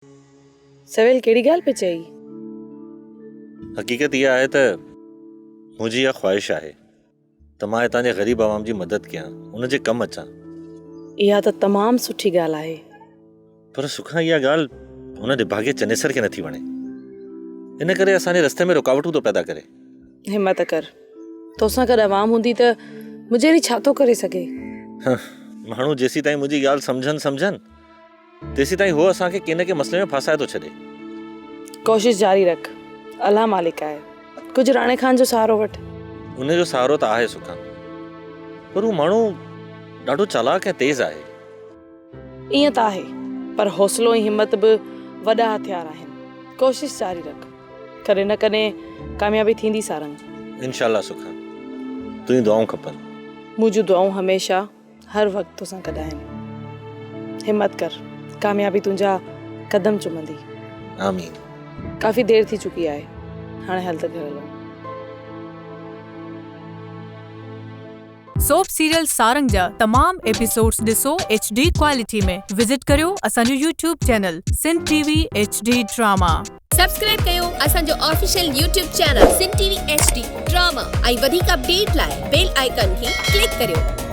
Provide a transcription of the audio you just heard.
سويل ڪهڙي ڳالهه پئي چئي؟ حقيقت اها آهي ته منهنجي اها خواهش آهي ته مان هتان جي غريب عوام جي مدد ڪيان، ان جي ڪم اچان. اها ته تمام سٺي ڳالهه آهي. پر سکان اها ڳالهه هن نڀاڳي چنيسر کي نٿي وڻي. ان ڪري اسان جي رستي ۾ رڪاوٽون ٿو پيدا ڪري. همت ڪر. توسان گڏ عوام هوندي ته مجيري ڇا ٿو ڪري سگهي؟ ماڻهو جيسيتائين منهنجي ڳالهه سمجهن سمجهن. تيسيتائين هو اسان کي ڪنهن نه ڪنهن مسئلي ۾ ڦاسائي ٿو ڇڏي. ڪوشش جاري رک. الله مالڪ آهي. ڪجهه راڻي خان جو سهارو وٺ. ان جو سهارو ته آهي سکان. پر هو ماڻهو ڏاڍو چالاڪ ۽ تيز آهي. ائين ته آهي. پر حوصلو ۽ همت به وڏا هٿيار آهن. ڪوشش جاري رک. ڪڏهن نه ڪڏهن ڪاميابي ٿيندي سارنگ. انشاء الله سکان. تنهنجون دعائون کپن. منهنجون دعائون هميشه هر وقت توسان گڏ آهن. همت ڪر، ڪاميابي تنهنجا قدم چمندي. آمين. ڪافي دير ٿي چڪي آهي، هاڻي هل ته گهر هلون. سوپ سيريل سارنگ جا تمام ايپيسوڊز ڏسو ايڇ ڊي ڪوالٽي ۾ وزٽ ڪريو اسان جو YouTube channel Sindh T V H D drama. Subscribe ڪيو اسان جو official YouTube channel Sindh T V H D drama ۽ وڌيڪ اپڊيٽ لاء بيل آئيڪان کي ڪلڪ ڪريو.